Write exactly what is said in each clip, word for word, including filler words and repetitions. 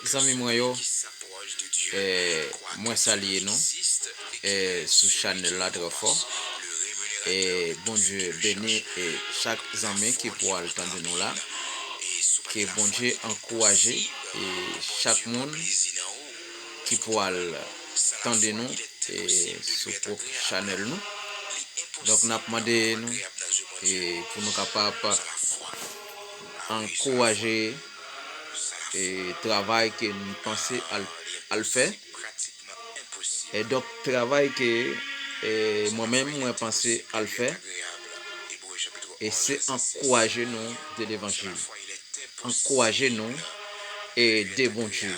Zanmi mwen yo, eh, mwen salye nou, eh, sou chanèl la trè fò. Eh, Bondye beni, eh, chak zanmi ki pral tande nou la. Ke Bondye ankouraje, eh, chak moun ki pral tande nou, eh, sou pwòp chanèl nou. Donk, n ap mande nou, eh, pou nou kapab ankouraje, eh, travay ke n panse al, al fè. E donk, travay ke, eh, mwen menm, mwen panse al fè, e se ankouraje nou de levanjil. Ankouraje nou, eh, de Bondye.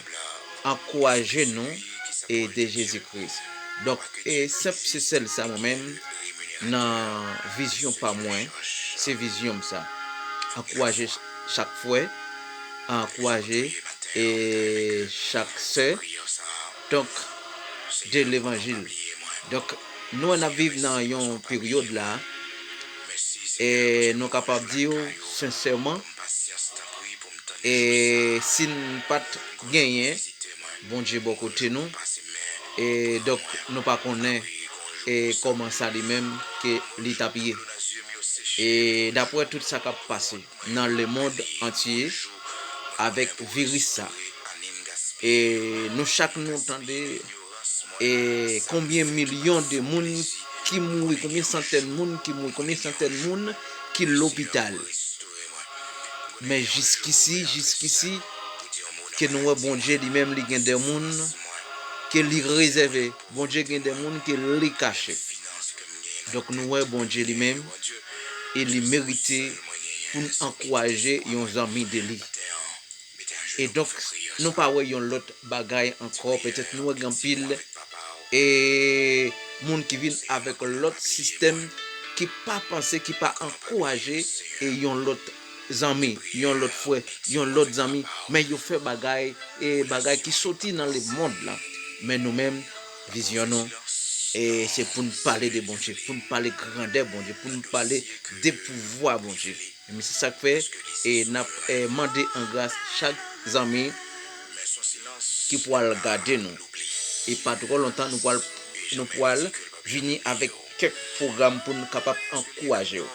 Ankouraje nou, eh, de Jezi Kris. Donk, e senp se sèl sa mwen menm, nan vizyon pa mwen, se vizyon m sa. Ankouraje ch-, chak frè, ankouraje, eh, chak sè. Donk, de levanjil. Donk, nou wè n ap viv nan yon peryòd la, e nou kapab di w sensèman, e si n pa t genyen Bondye bò kote nou, e donk, nou pa konnen, e kòman sa li menm ke li t ap ye. E daprè tout sa k ap pase nan lemonn antye avèk viris sa, e nou chak nou tande, e konbyen milyon de moun ki mouri, konbyen santèn moun ki mouri, konbyen santèn moun ki lopital. Men jiskisi, jiskisi, ke nou wè Bondye li menm li gen de moun ke li rezève. Bondye gen de moun ke li kache. Donk, nou wè Bondye li menm, e li merite pou n ankouraje yon zanmi de li. E donk, nou pa wè yon lòt bagay ankò. Petèt nou wè gen anpil, e, moun ki vin avèk lòt sistèm, ki pa panse, ki pa ankouraje, e, yon lòt zanmi, yon lòt frè, yon lòt zanmi, men yo fè bagay, e, bagay ki soti nan lemonn lan. Men nou menm, vizyon nou, e, se pou n pale de Bondye, pou n pale grandè Bondye, pou n pale de pouvwa Bondye. Men se sa k fè, e, n ap, e, mande an gras chak zanmi ki pral gade nou. E pa twò lontan, nou pral, nou pral vini avèk kèk pwogram pou n kapab ankouraje w.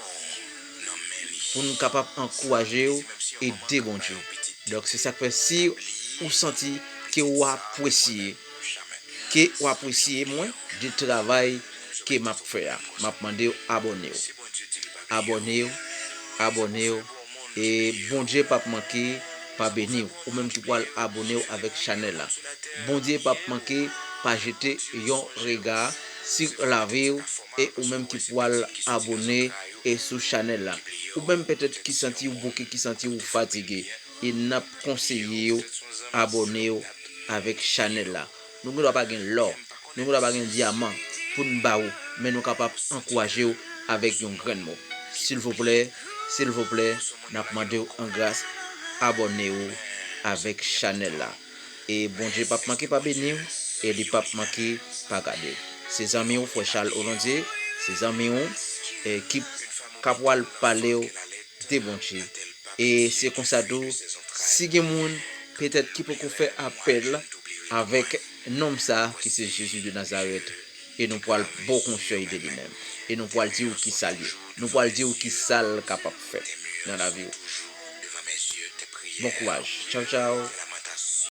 Pou n kapab ankouraje w e de Bondye. Donk, se sa k fè, si ou santi ke w apresye, ke w apresye mwen de travay ke m ap fè a, m ap mande w abòne w. Abòne w, abòne w, e Bondye p ap manke pa beni w, ou menm ki pral abòne w avèk chanèl la. Bondye p ap manke pa jete yon rega sou lavi w, e ou menm ki pral abòne e sou chanèl la. Ou menm petèt ki santi w bouke, ki santi w fatige, e n ap konseye w abòne w avèk chanèl la. Nou gendwa pa gen lò, nou gendwa pa gen dyaman pou n ba ou, men nou kapab ankouraje w avèk yon grenn mo. Silvouplè, silvouplè, n ap mande w an gras, abòne w avèk chanèl la. E Bondye p ap manke pa beni w, e li p ap manke pa gade w. Se zanmi w, frè Charles Olondier, se zanmi w, e ki ka pral pale w de Bondye. E se konsa tou, si gen moun petèt ki poko fè apèl avèk nonm sa ki se Jezi de Nazarèt, e nou pral ba w konsèy de li menm. E nou pral di w ki sa l ye. Nou pral di w ki sa l kapab fè nan lavi w. Bon kouraj. Tchaw, tchaw.